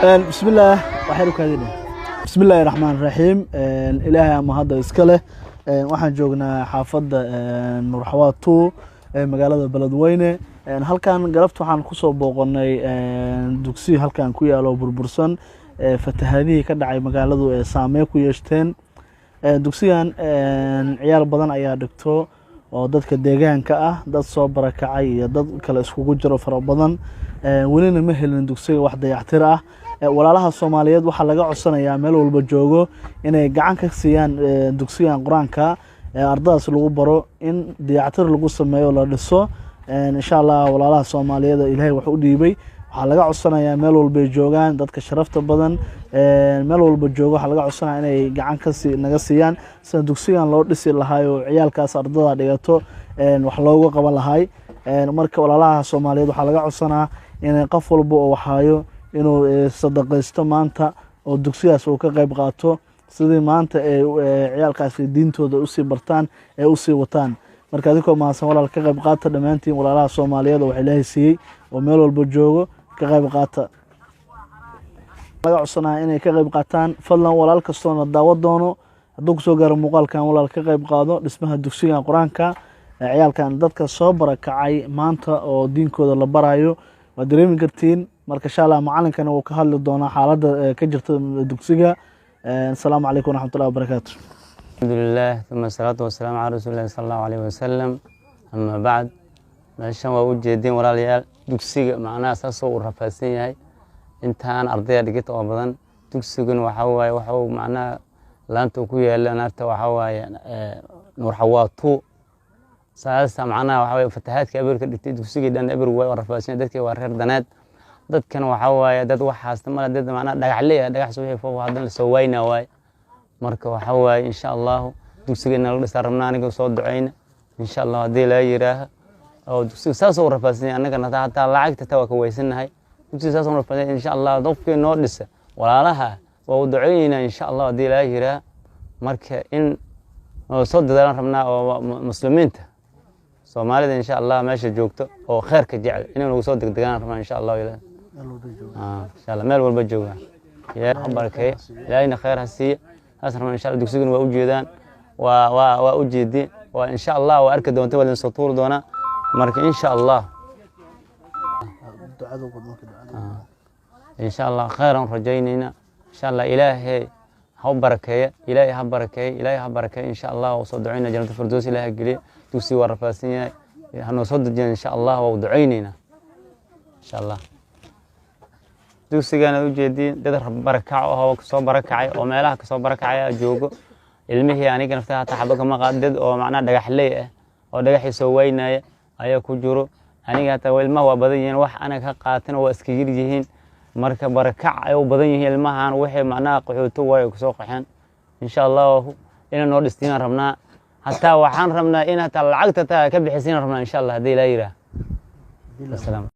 Bismillaah, waxaan u kaadina. Bismillaahi raxmaan raxiim. Ilaahay ama hadda iska leh. Waxaan joognaa xaafadda Nuurxawaad 2 ee magaalada Beledweyne. Halkan galabta waxaan kusoo booqanay dugsi halkan ku yaalo burbursan, fatahaadihii ka dhacay magaaladu ee saameyn ku yeeshteen. Dugsigan ciyaal badan ayaa dhigto oo dadka deegaanka ah, dad soo barakacay iyo dad kale iskugu jiro fara badan. Welina ma helin dugsiga wax dayactir ah. Walaalaha Soomaaliyeed waxaa laga codsanayaa meel walba joogo inay gacan ka siiyaan dugsigan Qur-aanka ardadaas lagu baro in dayactir lagu sameeyo, la dhiso insha Allah. Walaalaha Soomaaliyeed oo Ilaahay wax u dhiibay waxaa laga codsanayaa meel walbay joogaan, dadka sharafta badan meel walba joogo waxaa laga codsanaya inay gacan kasi naga siiyaan sida dugsigan loo dhisi lahaay oo ciyaalkaas ardada dhigato wax looga qaban lahaay. Marka walaalaha Soomaaliyeed waxaa laga codsanaa inay qof walba oo waxaayo inuu sadaqaysto maanta oo dugsigaas uu ka qayb qaato, sidii maanta ay ciyaalkaasi diintooda usii bartaan ee usii wataan. Marka adinkoo mahadsan walaal, ka qayb qaata dhammaantiin. Walaalaha Soomaaliyeed oo wax Ilaahay siiyey oo meel walba joogo, ka qayb qaata. Laga codsanaya inay ka qayb qaataan. Fadlan, walaal kastoona daawo doono hadduu kusoo gaaro muuqaalkan, walaal ka qayb qaado dhismaha dugsigan Qur-aanka ciyaalkan dadka soo barakacay maanta oo diinkooda la barayo. Waad dareemi kartiin. Marka insha Allah macalinkana wuu ka hadli doonaa xaaladda ka jirta dugsiga. Asalaamu calaykum waraxmatullahi wabarakaatu. الحمد لله ثم الصلاة والسلام على رسول الله صلى الله عليه وسلم، أما بعد. Meeshan waa u jeedin walaalayaal, dugsiga macnaha saasoo uu rafaadsan yahay, intaan ardaya dhigata oo badan. Dugsiguna waxaa waaye waxa uu macnaha laanta uu ku yaala naarta waxaa waaye Nuur Xawaatu. Saasa macnaha waxaa waaye fatahaadka eberka dhigtay, dugsigii dhan eber waay, waa rafaadsan yahay. Dadkii waa reer daneed, dadkan waxaa waaye dad waxaasta male, dad macnaha dhagaxley ah, dhagax suuxii foof haddana lasoo waynaa waaye. Marka waxaa waaye insha Allahu dugsiga in la dhisaa rabnaa, aniga soo duceyna insha Allah haddii laga yiraaho oo dugsiga saas u rafaadsan yahay. Annagana hataa lacagta taa waa ka weysanahay. Dugsiga saas u rafaadsan yahay. Insha Allah qofkii noo dhisa walaalaha waa u duceyneynaa insha Allah haddii laga yiraaho. Marka in oo soo dadaalan rabnaa oo muslimiinta Soomaalida insha Allah meesha joogto oo khayrka jecel inay nagu soo degdegaan rabnaa insha Allah. Ilaah insha Allah meel walba jooga Ilaahay ha barakeeyo, Ilaahayna khayr ha siiyo. Saas rabnaa insha Allah. Dugsigana waa u jeedaan, waa u jeedin, waa insha Allah waa arki doonta, waa idin soo tuuri doonaa. Marka insha Allah, insha Allah khayran rajaynayna insha Allah. Ilaahay ha u barakeeya, Ilaahay ha barakeeya, Ilaahay ha barakeeya insha Allah. Waa soo ducaynaa, jannata firdows Ilaahay ha geliya. Dugsiga waa rafaadsan yahay, ha noo soo dejiya insha Allah. Waa u ducaynaynaa insha Allah. Dugsigan aad ujeediin dad barakac oo kasoo barakacay oo meelaha kasoo barakacay aa joogo. Ilmihii aniga nafta hataa xaba kama qaad, dad oo macnaha dhagaxley ah oo dhagaxii soo waynaya ayaa ku jiro. Aniga hataa ilmaha waa badan yihiin, wax aniga ka qaatin waa iska yar yihiin. Marka barakac ay u badan yihiin ilmahan, waxay macnaha qaxooto waayo kasoo qaxeen. Insha Allahu inay noo dhistiinaan rabnaa, hataa waxaan rabnaa in hataa lacagta taa ka bixisiinaan rabnaa insha Allah haddii ilaa yiraah. Asalaam.